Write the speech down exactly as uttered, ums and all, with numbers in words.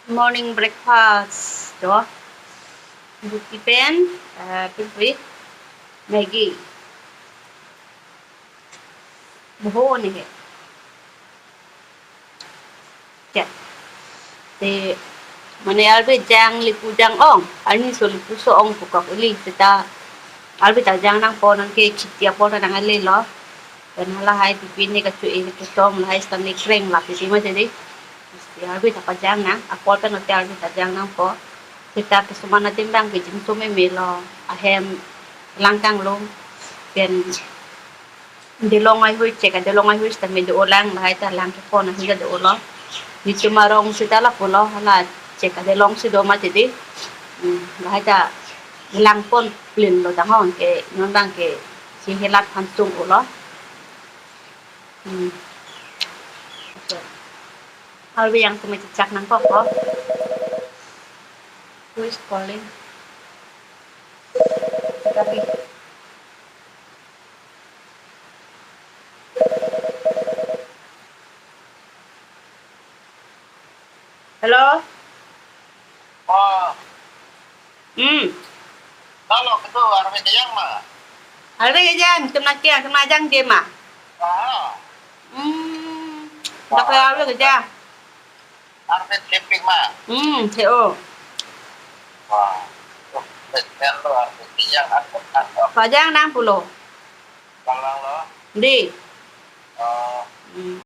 Morning breakfast do. Ruti pen, eh, pipri. Maggi. Boho ni he. Ya. Te mane arve jang, lipu jang ong. Arni so lipu so ong pukak ili seta arve ta jang nangpo, nang ke khiti apor ta nang ale lo. Pen halahai pipi ne kachu e kachu tom lahai seta ne kreng la pipi ma jadi. Arve ta pajang nang, apor pen ote arve ta jang nangpo. Seta kesuman adim bang ke jim so meme lo. Ahem lang kanglo. Pen delong ai hui chek, delong ai hui seta me do lang, lahai ta lang kepon ahi ta do lo. Nitum arong seta lapu lo, hala chek delong si do ma jadi. Hmm, lahai ta lang pon plin lo dang hong ke, non bang ke si helat han sung lo. Hmm. Arve yang seme chechak nangkok ko. Who is calling? Tapi Hello? Oh, Hmm. Lalo kedo arve kejang ma? Arve kejang, kena kia, kena jang je ma? Ah, Hmm. Dak arve kejang. Arve sleeping ma? Hmm, theo. Wah. Oh, betul lo arve kejang, aku tak tahu. Pajang nang pulo. Palang lo. Di. Oh. Hmm.